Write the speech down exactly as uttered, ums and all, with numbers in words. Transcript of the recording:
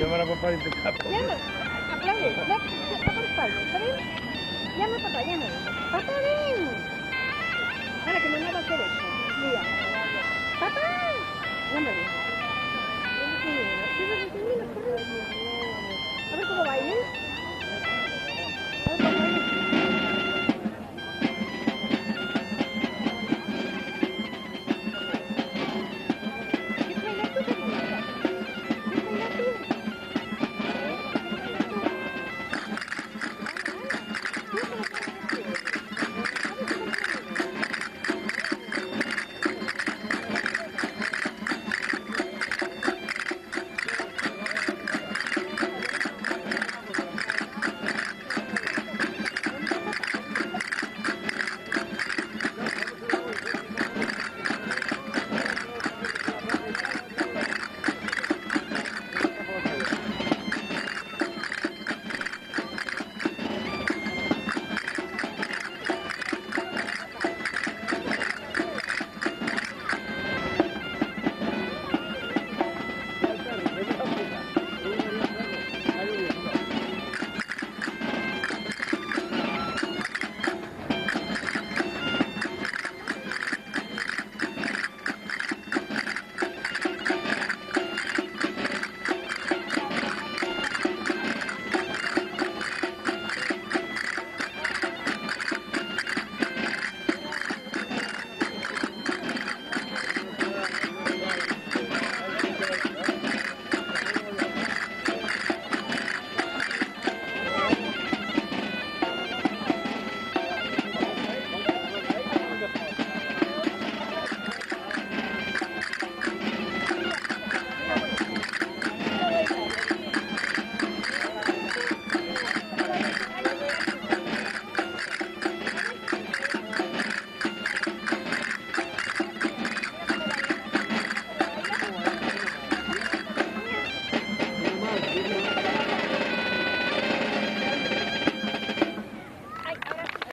Llama a papá y te tapo. Llama, aplaude, va, va por espalda, ¿está bien? Llama a papá, llama. Papá, ven. Ahora que me va a hacer eso. Mira. Papá. Llama, ven. A ver cómo va, ¿eh?